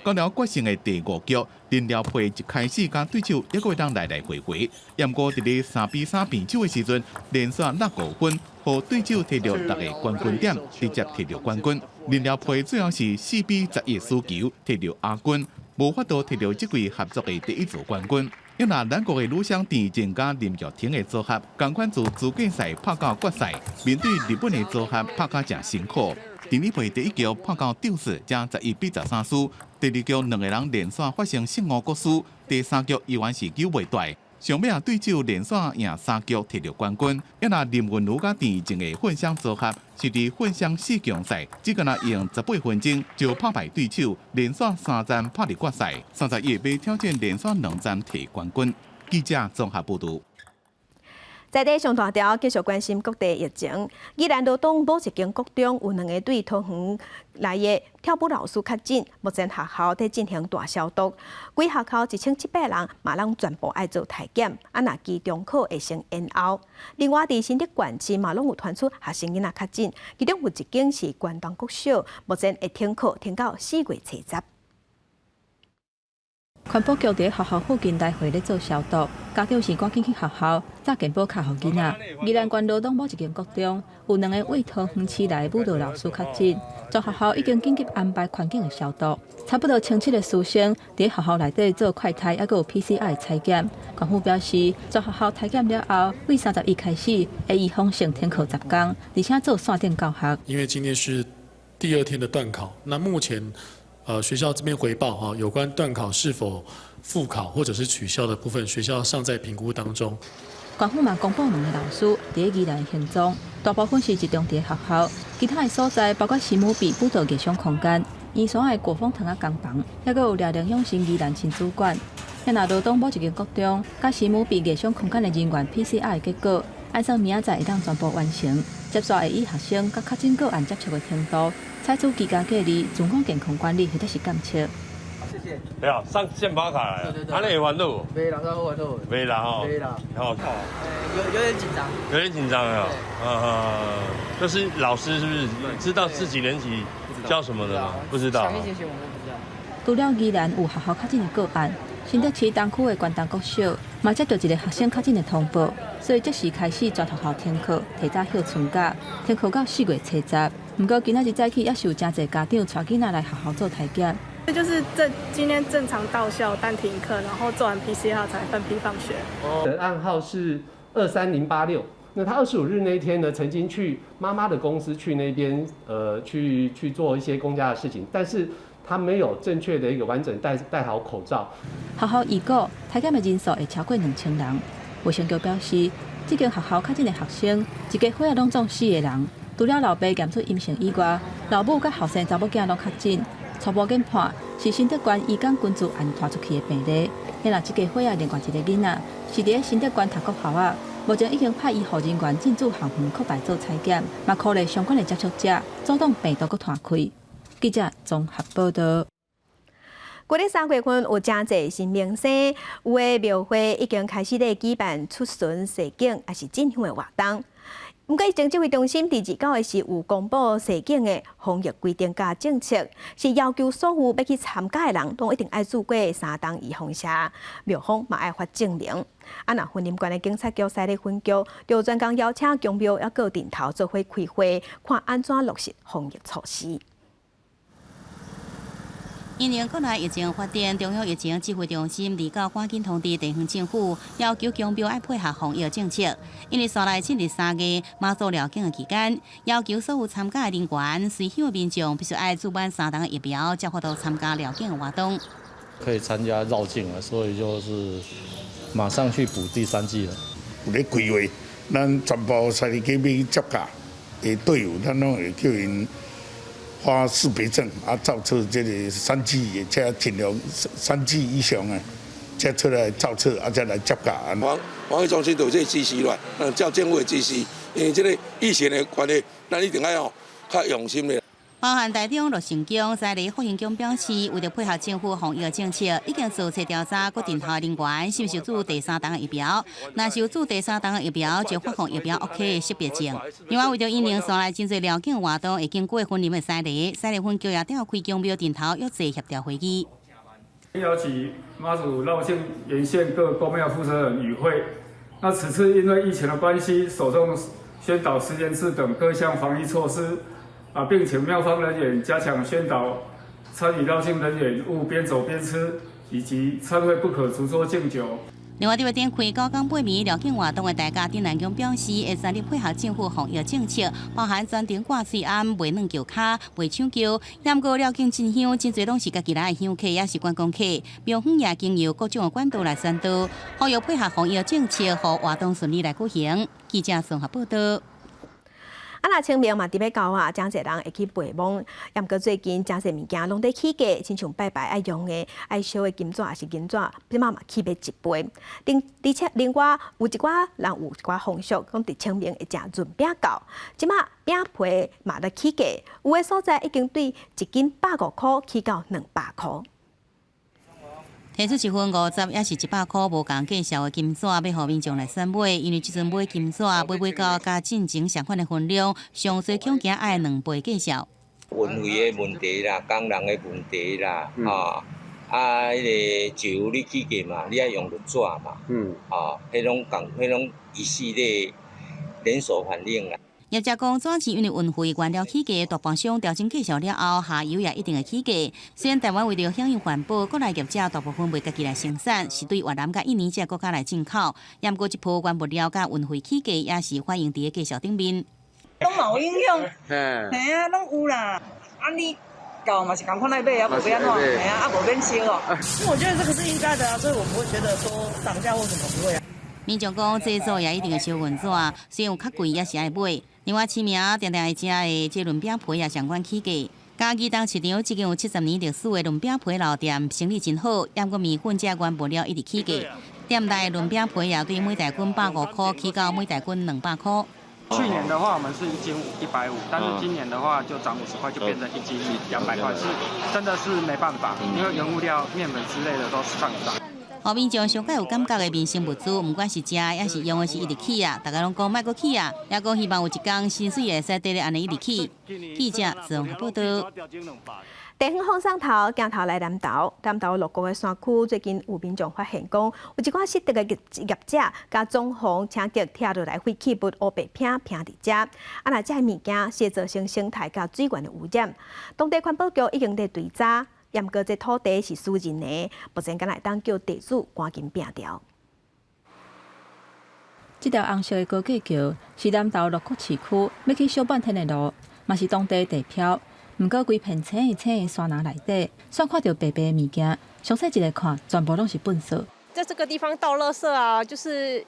到了決勝的第五局，林廖配一開始佮對手猶閣會當來來回回，毋過佇咧3比3平手的時陣，連續落5分，予對手提著6個冠軍點，直接提著冠軍。林廖配最後是4比11輸球，提著亞軍，無法度提著這季合作的第一座冠軍。因若咱國的女雙鄭靜佮林玉婷的組合，仝款自資格賽拍到決賽，面對日本的組合拍甲誠辛苦。第二回第一局拍到鬥四，才11比13輸。第二局兩個人連續發生失誤閣輸。第三局依然是救袂斷。上尾仔對手連續贏三局提著冠軍。抑若林昀儒佮鄭靜的混雙組合，是佇混雙四強賽，只干焦用18分鐘就拍敗對手，連續三戰拍入決賽。31欲挑戰連續兩戰提冠軍。記者綜合報導。在地上大條繼續關心各地疫情。宜蘭羅東某一間國中有兩个對桃園來的跳舞老師確診，目前學校佇進行大消毒，規學校1700人嘛攏全部愛做體檢，啊若期中考會先延後。另外，佇新竹縣市嘛攏有傳出學生囡仔確診，其中有一間是關東國小，目前會停課停到4月初十。環保局佇學校附近來回咧做消毒，家長是趕緊去學校紮健保卡予囡仔。宜蘭縣羅東某一間國中有兩个對桃園市來的舞蹈老師確診，全學校已經緊急安排環境的消毒。差不多1700个師生佇學校內底做快篩，猶閣有 PCR 採檢。縣府表示，全學校篩檢了後，對31開始會預防性停課10天，而且做線頂教學。因為今天是第二天的段考，那目前，學校這邊回報哈，有關段考是否復考或者是取消的部分，學校尚在評估當中。縣府嘛公布兩个老師佇宜蘭行蹤，大部分是集中佇學校，其他的所在包括新母比舞蹈藝術空間、宜山的國風糖仔工房，猶閣有廖玲養生宜蘭親子館。若羅東某一間國中，佮新母比藝術空間的人員 PCR 結果，按算明仔載會當全部完成。接續會以學生佮確診個案接觸的程度，採取居家隔離、自我健康管理或者是監測。謝謝。對啊，上健保卡來，對對對。按呢會煩惱無？袂啦，啥好煩惱。袂啦吼。袂啦。好。有點緊張。有點緊張啊。就是老師是不是知道自己年級教什麼的嗎？不知道。詳細情形我們不知道。除了宜蘭有學校確診的個案，新竹市東區的關東國小嘛接到一个學生確診的通報，所以即時開始全學校停課，提早歇春假，停課到4月初十。毋過今仔日早起，猶是有誠濟家長帶囡仔來學校做體檢。這就是今天正常到校，但停課，然後做完 PCR 才分批放學。的案號是23086。那他25日那一天呢，曾經去媽媽的公司去那邊，去做一些公家的事情，但是他沒有正確的一個完整戴好口罩。學校預估體檢的人數會超過2000人。衛生局表示，這間學校確診的學生，一家伙仔攏總四个人，除了老爸檢出陰性以外，老母佮後生查某囝攏確診。初步研判是新竹縣移工群聚案傳出去的病例。若這家伙仔另外一个囡仔是佇咧新竹縣讀國校仔，目前已經派醫護人員進駐校園擴大做採檢，嘛鼓勵相關的接觸者阻擋病毒閣傳開。記者綜合報道。舊曆3月份有誠濟新明星，有的廟會已經開始咧舉辦出巡踅境，抑是進香的活動。毋過，疫情指揮中心佇29的時有公布踅境的防疫規定佮政策，是要求所有欲去參加的人，攏一定愛注過三針預防射，廟方嘛愛發證明。啊，若雲林縣的警察局西里分局，就專工邀請宮廟抑閣陣頭做伙開會，看按怎落實防疫措施。因應國內疫情發展，中央疫情指揮中心29趕緊通知地方政府，要求宮廟愛配合防疫政策。因為紲來進入3月媽祖繞境的期間，要求所有參加的人員、隨行的民眾必須愛注滿三針疫苗，才有法度參加繞境的活動。可以參加繞境了，所以就是馬上去補第三劑了。有咧規劃，咱全部西里街尾接駕的隊伍，咱攏會叫𪜶發識別證啊，造冊這个三劑，才盡量三劑以上的，才出來造冊啊，才來接駕。防疫中心就有這个指示來，照政府的指示，因為這个疫情的關係，咱一定愛吼較用心的。包含台中樂成宮、西里復興宮表示，為著配合政府防疫政策，已經做冊調查，各陣頭人員是毋是注第三針疫苗。若是有注第三針疫苗，就發放疫苗 OK 的識別證。另外，為著因應紲來真濟繞境活動會經過雲林的西里，西里分局也召開宮廟陣頭約坐協調會議。邀請媽祖繞境沿線各宮廟負責人與會。那此次因為疫情的關係，首重宣導實聯制等各項防疫措施。啊，並請廟方人員加強宣導，參與繞境人員勿邊走邊吃，以及參會不可逐桌敬酒。另外，佇咧展開9到8暝繞境活動的大甲鎮瀾宮表示，會全力配合政府防疫政策，包含專程掛喙罨、袂軟轎跤、袂搶轎。毋過繞境進香，真濟攏是家己來的香客，抑是觀光客。廟方也經由各種的管道來宣導，呼籲配合防疫政策，予活動順利來舉行。記者綜合報道。啊，若清明嘛佇欲到啊，誠濟人會去陪墓。毋過最近誠濟物件攏佇起價，親像拜拜愛用的、愛燒的金紙抑是銀紙，這馬嘛起欲一倍。另而且另外有一寡人有一寡風俗，講佇清明會食潤餅醮，這馬餅皮嘛咧起價，有的所在已經對一斤150箍起到200箍。提出一份50抑是100箍無仝價數的金紙，欲予民眾來選買，因為這陣買金紙買到佮進前相款的分量，上濟恐驚愛2倍價數。運費的問題啦，工人的問題啦，吼，啊，彼个石油你起價嘛，你愛用著紙嘛，吼，彼攏仝，彼攏一系列連鎖反應啦。業者講，紙是因為運費原料起價，大盤商調整價數了後，下游也一定會起價。雖然台灣為著響應環保，國內業者大部分袂家己來生產，是對越南佮印尼這個國家來進口。毋過這波原物料佮運費起價，也是反映佇个價數頂面。攏嘛有影響，嘿啊，攏有啦。啊，你到嘛是仝款來買啊，無欲按怎，嘿啊，啊無免燒哦。因為我覺得這個是應該的啊，所以我不會覺得說漲價或什麼不會啊。民眾講，製作也一定會燒銀紙，雖然有較貴，也是愛買。另外，市民定定會食的這潤餅皮也相關起價。嘉義東市場這間有70年歷史的潤餅皮老店，生意真好。毋過麵粉這原物料一直起價，店內潤餅皮也對每大斤150箍起到每大斤200箍。去年的話，我們是一斤150，但是今年的話就漲50塊，就變成一斤200塊，是真的是沒辦法，因為原物料、麵粉之類的都是上漲。予民眾上蓋有感覺的民生物資，毋管是食抑是用的，是一直起啊！大家攏講莫閣起啊，抑閣希望有一工薪水會使綴咧按呢一直起。記者綜合報道。地方放送頭，鏡頭來南投，南投鹿谷的山區最近有民眾發現講，有一寡失德的業者，共裝潢請客拆落來廢棄物烏白拼拼佇遮，啊若這个物件是造成生態佮水源的污染，當地環保局已經佇追查。毋過這土地是私人的，目前敢若會當叫地主趕緊摒掉。這條紅色的高架橋是南投鹿谷市區欲去小半天的路，嘛是當地地標。毋過規片青青的山林內底，煞看著白白的物件，詳細一下看，全部攏是糞埽。在這個地方倒垃圾啊，就是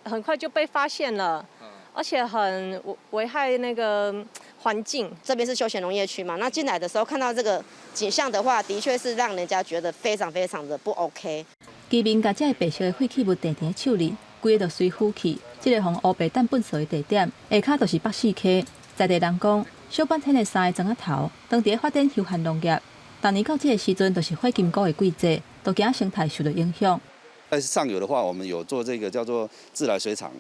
很快就被發現了，而且很危害那個環境。這邊是休閒農業區嘛，那進來的時候看到這個景象的話，的確是讓人家覺得非常非常的不 OK。居民共這个白色的廢棄物硩佇手裡，規个就隨風去。這个予人烏白擲糞埽的地點，下跤就是北勢溪。在地人講，小半天的三个莊仔頭，當地發展休閒農業，逐年到這个時陣，就是火金菇的季節，都驚生態受到影響。在上游的話，我們有做這個叫做自來水廠。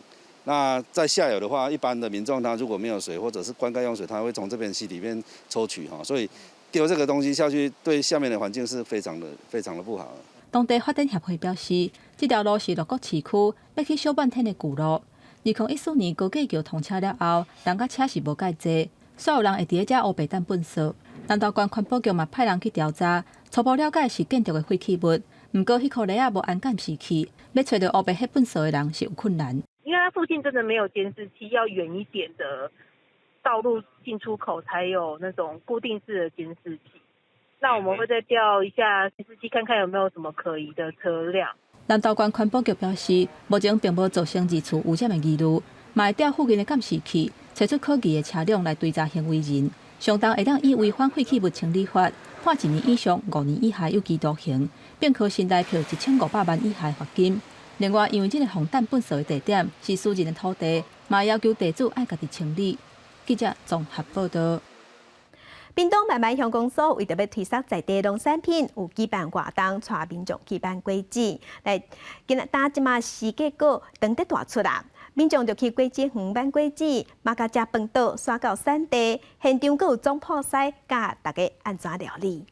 那在下游的話，一般的民眾他如果沒有水或者是灌溉用水，他會從這邊溪裡面抽取哈，所以丟這個東西下去，對下面的環境是非常的非常的不好。當地發展協會表示，這條路是鹿谷市區欲去小半天的舊路。2014年高架橋通車了後，人佮車是無蓋濟，煞有人會佇咧遮烏白擲糞埽。南投縣環保局嘛派人去調查，初步了解是建築的廢棄物，毋過彼箍犁仔無安監視器，欲揣著烏白擲糞埽的人是有困難。因為它附近真的沒有監視器，要遠一點的道路進出口才有那種固定式的監視器。那我們會再調一下監視器，看看有沒有什麼可疑的車輛。南投縣環保局表示，目前並無造成二次污染的疑慮，嘛會調附近的監視器，揣出可疑的車輛來追查行為人。上重會當以違反廢棄物清理法判1年以上5年以下有期徒刑，並科新台票1500萬以下罰金。另外，因為這个予人擲糞埽的地點是私人的土地，嘛要求地主愛家己清理。記者綜合報道。屏東萬巒鄉公所為著欲推銷在地農產品，有舉辦活動，帶民眾去挽果子。來，今仔搭這馬時結果當得大出啦，民眾就去果子園挽果子，嘛共食飯桌，徙到產地，現場閣有總鋪師教大家按怎料理。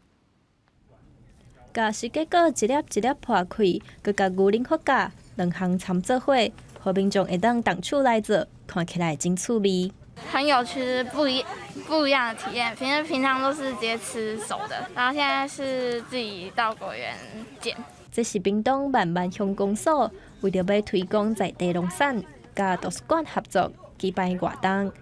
共釋迦果一粒一粒破開，閣共牛奶發酵，兩項摻做伙，予民眾會當動手來做，看起來真趣味。很有趣，不一樣的體驗。平常都是直接吃熟的，然後現在是自己到果園撿。這是屏東萬巒鄉公所為著欲推廣在地農產，佮圖書館合作舉辦活動，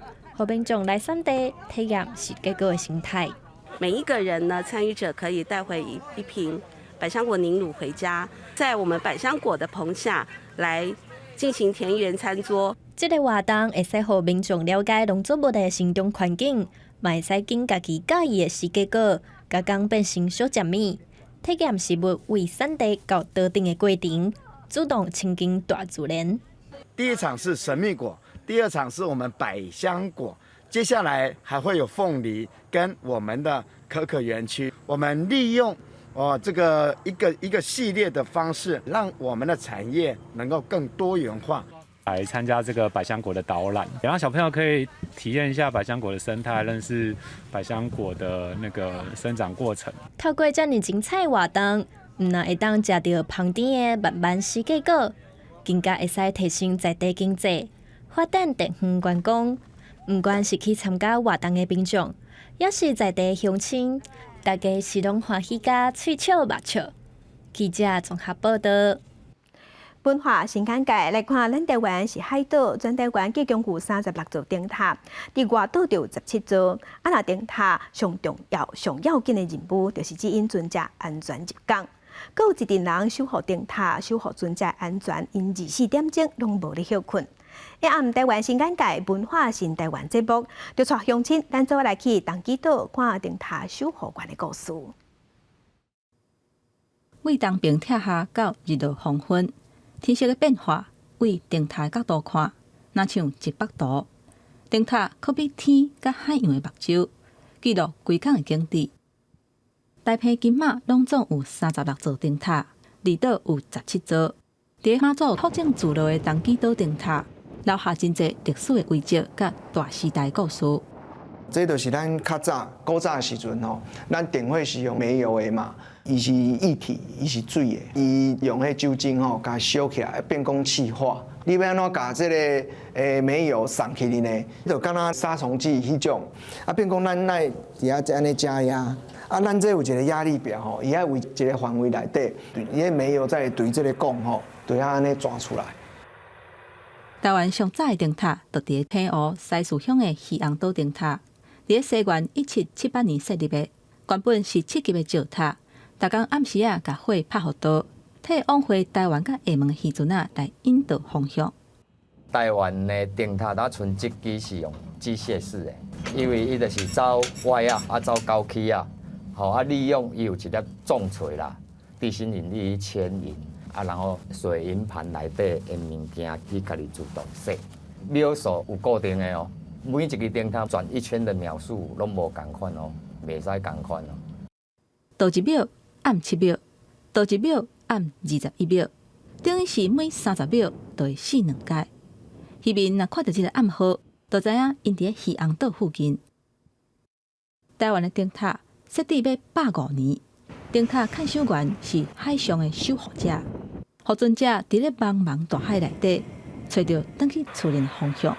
予民眾來產地體驗釋迦果的生態。每一個人呢，參與者可以帶回一瓶百香果凝乳回家，在我們百香果的棚下來進行田園餐桌。這个活動會使予民眾了解農作物的生長環境，嘛會使揀家己佮意的時間果，加工變成小食物，體驗食物為產地到桌頂的過程，主動親近大自然。第一場是神秘果，第二場是我們百香果，接下來還會有鳳梨跟我們的可可園區。我們利用哦這個一個一個系列的方式，讓我們的產業能夠更多元化。來參加這個百香果的導覽，讓小朋友可以體驗一下百香果的生態，認識百香果的那個生長過程。透過這爾精彩活動，毋但會當食著芳甜的萬萬時計果，更加會使提升在地經濟，發展地方觀光。毋管是去參加活動的民眾，抑是在地鄉親，大家是攏歡喜共喙笑目笑。記者綜合報道。文化新簡介來看，咱台灣是海島，全台灣計共有36座燈塔，佇外島就有17座。啊，若燈塔上重要、上要緊的任務，就是指引船隻安全入港。閣有一陣人守護燈塔、守護船隻安全，𪜶24點鐘攏無咧歇睏。一暗台灣新簡介文化新台灣節目，就帶鄉親咱做伙來去東詒島看燈塔守護員的故事。為東平拆下到日落黃昏，天色的變化，為燈塔的角度看，若像一幅圖。燈塔可比天佮海洋的目睭，記錄規工的景致。台澎金馬攏總有36座燈塔，離島有17座。佇馬祖拓種聚落的東詒島燈塔，留下真濟歷史的遺跡佮大時代故事。這就是咱較早古早的時陣吼，咱電火是用煤油的嘛，伊是液體，伊是水的，伊用彼酒精吼，共燒起來變講氣化。你欲按怎共這个煤油送去呢？就敢若殺蟲劑彼種，啊變講咱愛佇遐按呢加壓，啊咱這有一个壓力表吼，伊愛佇一个範圍內底，伊彼煤油才會對這个管吼，對遐按呢逝出來。台灣上早的燈塔，就佇澎湖西嶼鄉的漁翁島燈塔，佇咧西元1778年設立的，原本是七級的石塔，逐工暗時仔共火拍予著，替往回台灣佮廈門的漁船仔來引導方向。台灣的燈塔，若賰這支是用機械式的，因為伊就是走歪仔，啊走郊區仔，吼啊利用伊有一粒重錘啦，地心引力去牽引，啊然後水銀盤內底的物件去共伊自動熄。秒數有固定的哦，每一支燈塔轉一圈的秒數攏無仝款哦，袂使仝款哦。倒一秒按7秒，倒一秒按21秒，等於是每30秒就會熄兩擺。漁民若看著這个暗號，就知影𪜶佇咧漁翁島附近。台灣的燈塔設置欲150年，燈塔看守員是海上的守護者，予船隻佇咧茫茫大海內底揣著轉去厝裡的方向。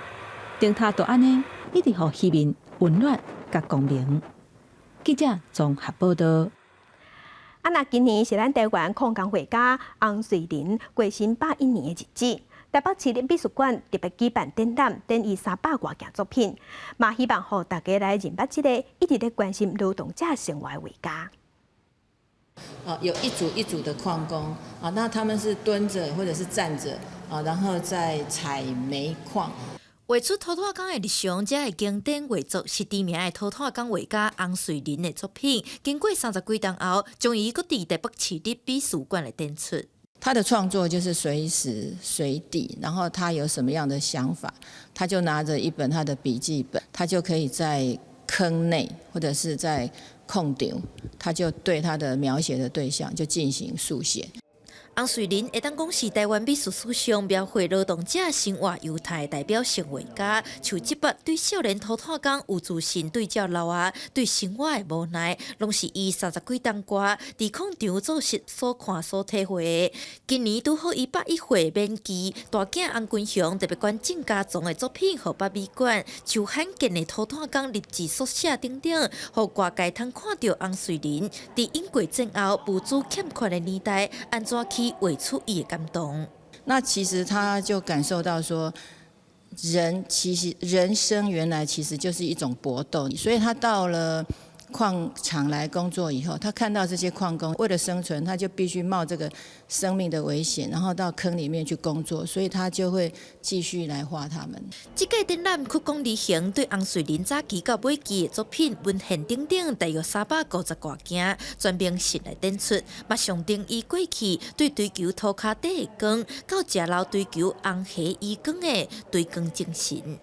燈塔就按呢，一直予漁民溫暖佮光明。記者綜合報道。啊，若今年是咱台灣礦工畫家翁瑞麟過身101年的日子，台北市立美術館特別舉辦展覽，展伊300外件作品，嘛希望予大家來認捌這個一直咧關心勞動者生活的畫家。啊，有一組一組的礦工啊，那他們是蹲着或者是站着啊，然後在採煤礦。畫出塗炭工的日常，這个經典畫作是知名的塗炭工畫家翁瑞麟的作品。經過30幾冬後，終於閣佇台北市立美術館來展出。他的創作就是隨時隨地，然後他有什麼樣的想法，他就拿着一本他的筆記本，他就可以在坑內或者是在礦場，他就對他的描寫的對象就進行速寫。翁瑞麟會當講是台灣美術史上描繪勞動者生活樣態的代表性畫家，像這筆對少年塗炭工有自信對照老啊，對生活的無奈，攏是伊30幾冬外佇礦場做事所看所體會的。今年拄好伊101歲免忌，大囝翁君雄特別捐贈家藏的作品予北美館，像罕見的塗炭工日誌速寫等等，予外界通看著翁瑞麟佇英國戰後物資欠缺的年代，按怎去畫出伊的感動。那其實他就感受到說，人其實人生原來其實就是一種搏鬥，所以他到了礦場，礦場來工作以後，他看到這些礦工為了生存，他就必須冒這個生命的危險，然後到坑裡面去工作，所以他就會繼續來畫他們。這屆展覽屈躬而行，對洪瑞麟早期到尾期的作品、文獻等等，大約350多件，全面性來展出，嘛象徵伊過去對追求塗跤底的光，到食腦追求紅霞餘光的追光精神。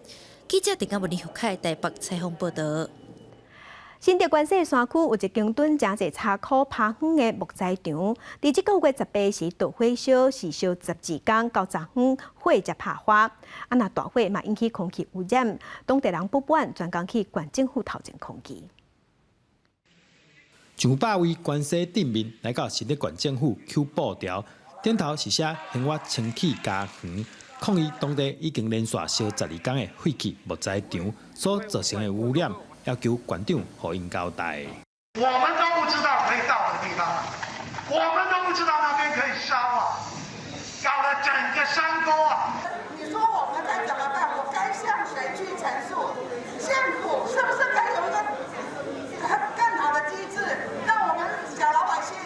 記者鄭嘉文、李玉凱台北採訪報導。新竹關西山區有一公噸誠濟柴箍拋荒的木材場，佇這個月18時導火燒是燒12工，到昨昏火才拍花。啊，若大火嘛引起空氣污染，當地人不滿，專工去縣政府頭前抗議。上百位關西鎮民來到新竹縣政府搝布條，頂頭是寫興我清氣家園，抗議當地已經連續燒12工的廢棄木材場所造成的污染。要求縣長予𪜶交代。我們都不知道可以到的地方，我們都不知道那邊可以燒啊，搞了整個山溝啊。你說我們該怎麼辦？我該向誰去陳述？政府是不是該有一個更好的機制，讓我們小老百姓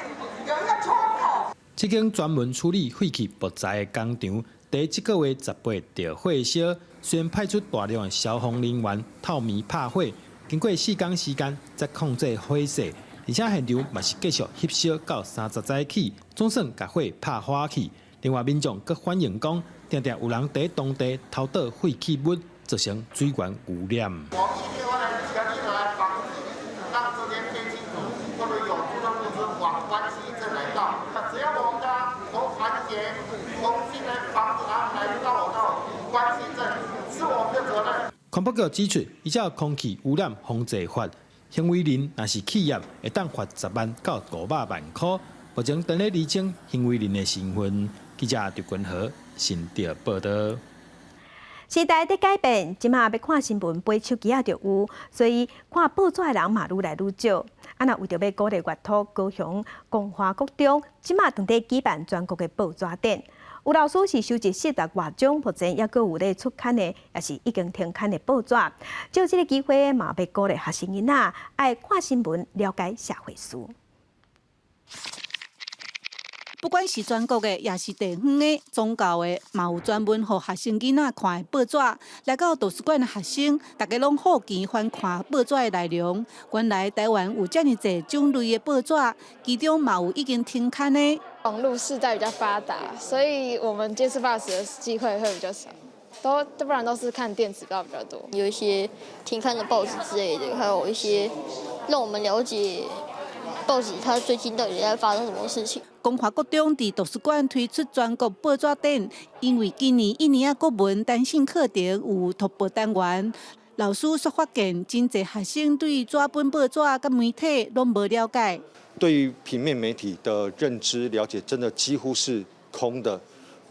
有一個出口？這間專門處理廢棄木材的工廠，佇這個月18著火燒，雖然派出大量的消防人員透暝拍火。經過4工時間才控制火勢，而且現場嘛是繼續翕燒到30早起，總算共火拍花去。另外民眾閣反映講，定定有人佇當地偷倒廢棄物，造成水源污染。我一定會來全力來防止，讓這間廢棄土或者有毒的物質往關西鎮來倒。只要我們大家都團結同心來防止他們來到到關西鎮，是我們的責任。環保局指出，依照空氣污染防治法，行為人若是企業，會當罰10萬到500萬塊。目前正咧釐清行為人的身份。記者劉君和新竹報導。時代佇改變，這馬欲看新聞，背手機仔就有，所以看報紙的人嘛愈來愈少。啊，若為著欲鼓勵閱讀，高雄光華國中這馬正佇舉辦全國的報紙展。有老師是收集40外張，目前猶閣有咧出刊的，也是已經停刊的報紙。藉這個機會，嘛欲鼓勵學生囡仔愛看新聞，了解社會事。不管是全國的，抑是地方的、宗教的，嘛有專門予學生囡仔看的報紙。來到圖書館的學生，大家攏好奇翻看報紙的內容。原來台灣有遮爾濟種類的報紙，其中嘛有已經停刊的。網路世代比較發達，所以我們接觸報紙的機會會比較少，都不然都是看電子報比較多。有一些停刊的報紙之類的，還有一些讓我們了解報紙它最近到底在發生什麼事情。光華國中佇圖書館推出全國報紙展，因為今年一年仔國文單性課程有讀報單元，老師煞發現真濟學生對紙本報紙佮媒體攏無了解。對於平面媒體的認知了解，真的幾乎是空的、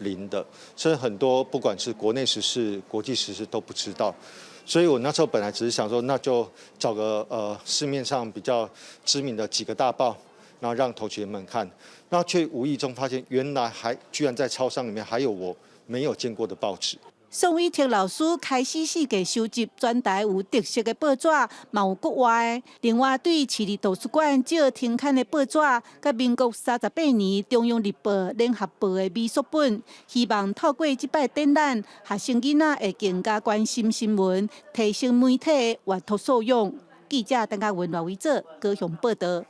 零的，甚至很多不管是國內時事、國際時事都不知道。所以我那時候本來只是想說，那就找個市面上比較知名的幾個大報，然後讓同學們看，那卻無意中發現，原來還居然在超商裡面還有我沒有見過的報紙。宋偉哲老師開始四界收集全台有特色的報紙，嘛有國外的。另外，對市立圖書館借停刊的報紙，佮民國38年中央日報、聯合報的微縮本，希望透過這擺展覽，學生囡仔會更加關心新聞，提升媒體的閱讀素養。記者鄧家文、賴維哲高雄報導。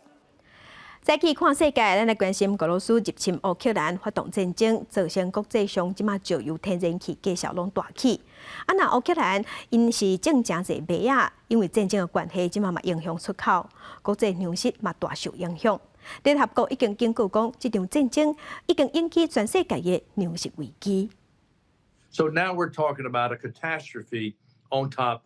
再去看世界，咱來關心俄羅斯入侵烏克蘭，發動戰爭，造成國際上這馬石油、天然氣價數攏大起。啊，若烏克蘭𪜶是種誠濟麥仔，因為戰爭的關係，這馬嘛影響出口，國際糧食嘛大受影響。聯合國已經警告講，這場戰爭已經引起全世界的糧食危機。 So now we're talking about a catastrophe on top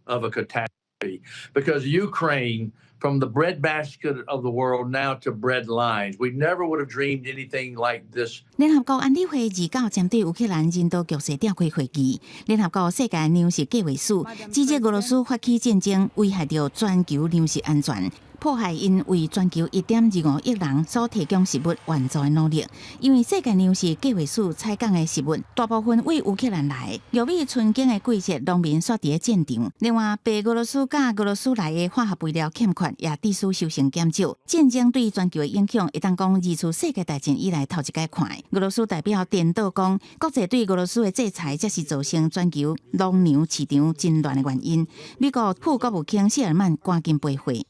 of a catastrophe because Ukraine, from the breadbasket of the world now to bread lines. We never would have dreamed anything like this. 聯合國安理會29針對烏克蘭人道局勢召開會議，聯合國世界糧食計劃署指責俄羅斯發起戰爭，危害著全球糧食安全。破壞𪜶為全球1.25億人所提供食物援助的努力。因為世界糧食計劃署採購的食物大部分對烏克蘭來的。玉米春耕的季節，農民煞佇咧戰場。另外，白俄羅斯佮俄羅斯來的化學肥料欠缺，也致使收成減少。戰爭對全球的影響，會當講二次世界大戰以來頭一擺看。俄羅斯代表顛倒講，國際對俄羅斯的制裁，才是造成全球農糧市場真亂的原因。美國副國務卿謝爾曼趕緊回話。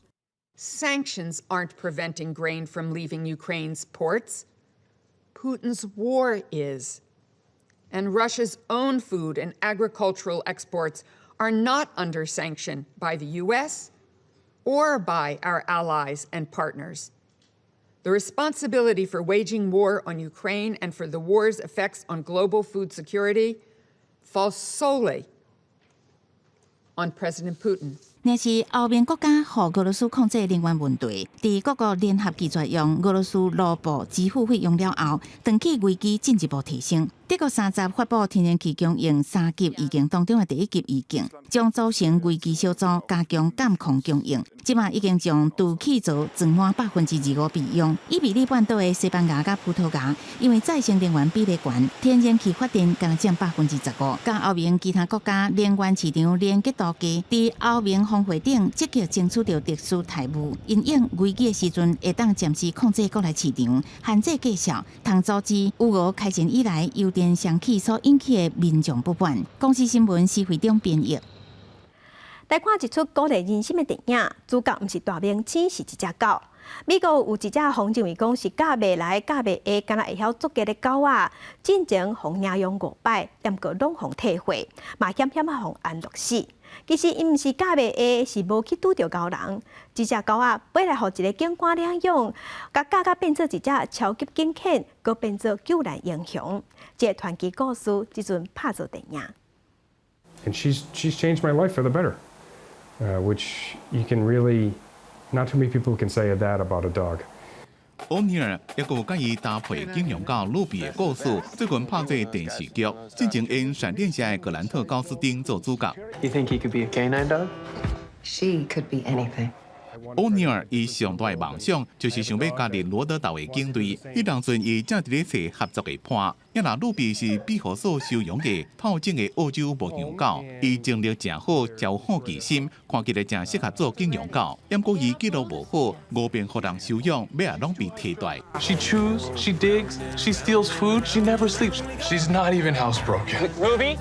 Sanctions aren't preventing grain from leaving Ukraine's ports. Putin's war is. And Russia's own food and agricultural exports are not under sanction by the U.S. or by our allies and partners. The responsibility for waging war on Ukraine and for the war's effects on global food security falls solely on President Putin. 若是歐盟國家予俄羅斯控制能源問題，佇各國聯合拒絕用俄羅斯盧布支付費用了後，斷氣危機進一步提升。德國三十發布天然氣供應三級預警當中的第一級預警，將組成危機小組加強監控供應。這馬已經將儲氣槽裝滿25%備用。伊比利半島的西班牙佮葡萄牙，因為再生能源比例懸，天然氣發電干焦佔15%。佮歐盟其他國家能源市場連結度低，佇歐盟峰會頂積極爭取著特殊待遇，因應危機的時陣會當暫時控制國內市場，限制價數，通阻止烏俄開戰以來油電雙起所引起的民眾不滿。公視新聞施惠中編譯。來看一齣鼓勵人心的電影，主角毋是大明星，是一隻狗。美國有一隻予認為講是教袂來、教袂會，敢若會曉作家的狗仔，進前予領養五擺，毋過攏予退貨，嘛險險仔予安樂死。其實伊毋是教袂會，是無去拄著𠢕人。這隻狗仔尾來予一個警官領養，共教甲變做一隻超級警犬，閣變做救難英雄。這個傳奇故事，這陣拍做電影。 And she's changed my life for the better, which you can really, not too many people can say that about a dog. 歐尼爾一個佮伊搭配警用狗魯比的故事，最近拍做電視劇，進前演閃電俠的格蘭特高斯丁做主角。 You think he could be a canine dog? She could be anything. 歐尼爾伊上大的夢想就是想欲加入羅德島的警隊。彼當陣伊正佇咧揣合作的伴。啊若魯比是庇護所收容的透種的澳洲牧羊狗，伊精力誠好，誠有好奇心，看起來誠適合做警用狗。毋過伊記錄無好，五遍予人收養，尾仔攏被替代。 She chews, she digs, she steals food, she never sleeps. She's not even housebroken. Ruby.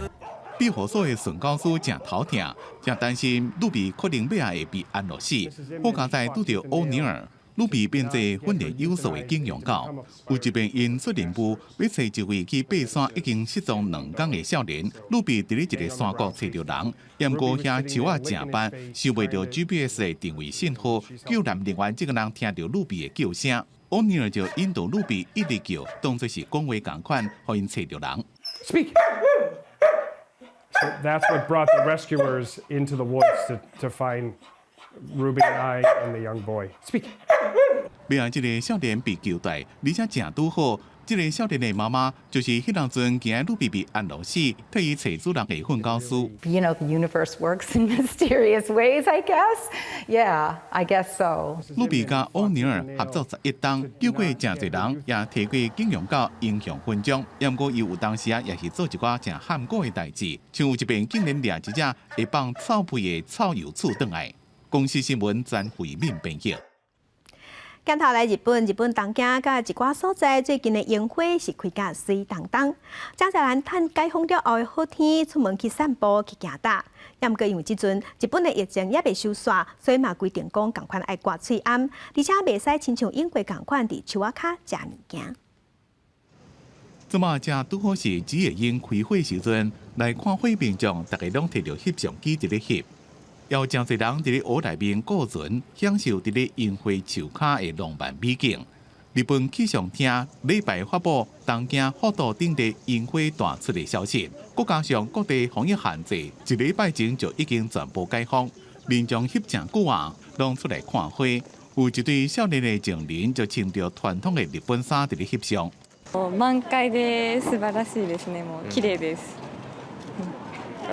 庇護所的馴狗師誠頭疼，誠擔心魯比可能尾仔會被安樂死。好佳哉拄著歐尼爾，魯比變做訓練有素的警用狗。有一遍𪜶出任務，欲揣一位去爬山已經失蹤2工的少年，魯比佇咧一個山谷揣著人，毋過遐樹仔誠密，收袂著 GPS 的定位信號，救難人員這個人聽著魯比的叫聲，歐尼爾就引導魯比一直叫，當作是講話仝款，予𪜶揣著人。 Speak. So that's what brought the rescuers into the woods to find Ruby and I and the young boy. Speak. 尾仔這个少年被救來，而且誠拄好。這个少年的媽媽就是彼當陣驚魯比被安樂死，替伊揣主人的訓狗師。 The universe works in mysterious ways, I guess. Yeah, I guess so. 魯比佮歐尼爾合作11冬，救過誠濟人，也提過警用狗英雄勳章。毋過伊有當時啊，也是做一寡誠譀古的代誌，像有一遍竟然掠一隻會放臭屁的臭鼬鼠轉來。公視新聞詹慧敏編譯。鏡頭來日本，日本東京佮一寡所在最近的櫻花是開甲媠當當。誠濟人趁解封了後的好天，出門去散步去行踏。毋過因為這陣日本的疫情猶未收煞，所以嘛規定講仝款愛掛喙罨，而且袂使親像英國仝款佇樹仔跤食物件。這馬正拄好是紫葉櫻開花時陣，來看花民眾，逐家攏提著翕相機佇咧翕。有誠濟人佇咧湖內面顧船，享受佇咧櫻花樹跤的浪漫美景。日本氣象廳禮拜發布東京福島等地櫻花大出的消息，閣加上各地防疫限制，一禮拜前就已經全部解封，民眾翕誠久啊，攏出來看花。有一對少年的情人就穿著傳統的日本衫佇咧翕相。満開で素晴らしいですね。もう綺麗です。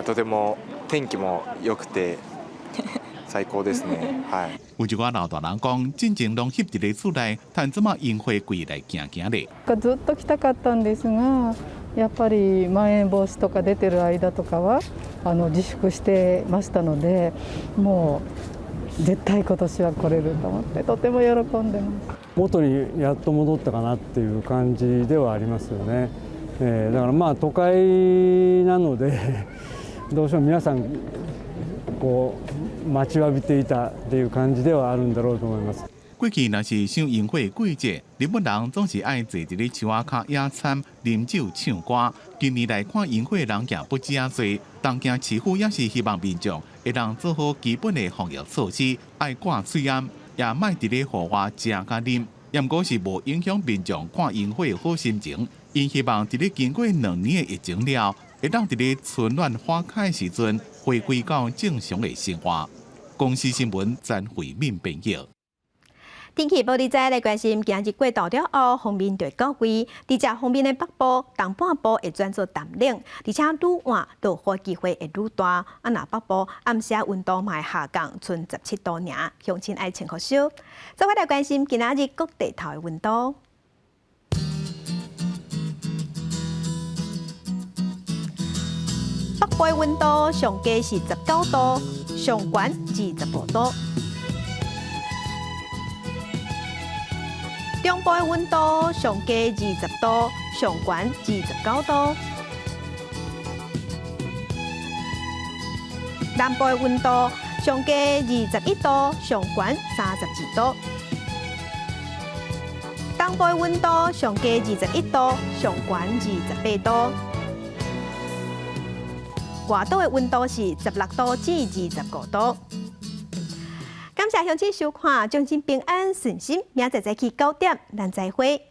とても天気も良くて。最高ですね。はい。有一寡老大人講，進前攏翕佇咧厝內，趁這馬櫻花季來行行咧。ずっと來たかったんですが、やっぱりまん延防止とか出てる間とかは自粛してましたので、もう絶対今年は來れると思ってとても喜んでます。元にやっと戻ったかなっていう感じではありますよね。だからまあ都會なのでどうしても皆さんこう待ちわびていたっていう感じではあるんだろうと思います。過去若是賞櫻花季節，日本人總是愛坐佇咧樹仔跤野餐、啉酒、唱歌。近年來看櫻花的人也不止遮濟，東京市府也是希望民眾會當做好基本的防疫措施，愛掛喙罨，也莫佇咧戶外食佮啉。毋過是無影響民眾看櫻花的好心情。𪜶希望佇咧經過2年的疫情了，會當佇咧春暖花開時陣，回歸到正常的生活。公視新聞詹慧敏編譯。天氣報你知來關心，今日過晝了後，鋒面就會到位，佇遮鋒面的北部、東半部會轉做淡冷，而且愈晚落雨機會會愈大。啊，若北部暗時溫度嘛會下降，賰17度爾，鄉親愛穿較少。做伙來關心今仔日各地頭的溫度。北部溫度上低是19度，上懸25度。中部的溫度上低20度，上懸29度。南部的溫度上低21度，上懸32度。東部的溫度上低21度，上懸28度。外島的溫度是16度至25度。感謝鄉親收看，祝恁平安順心，明仔載早起9點，咱再會。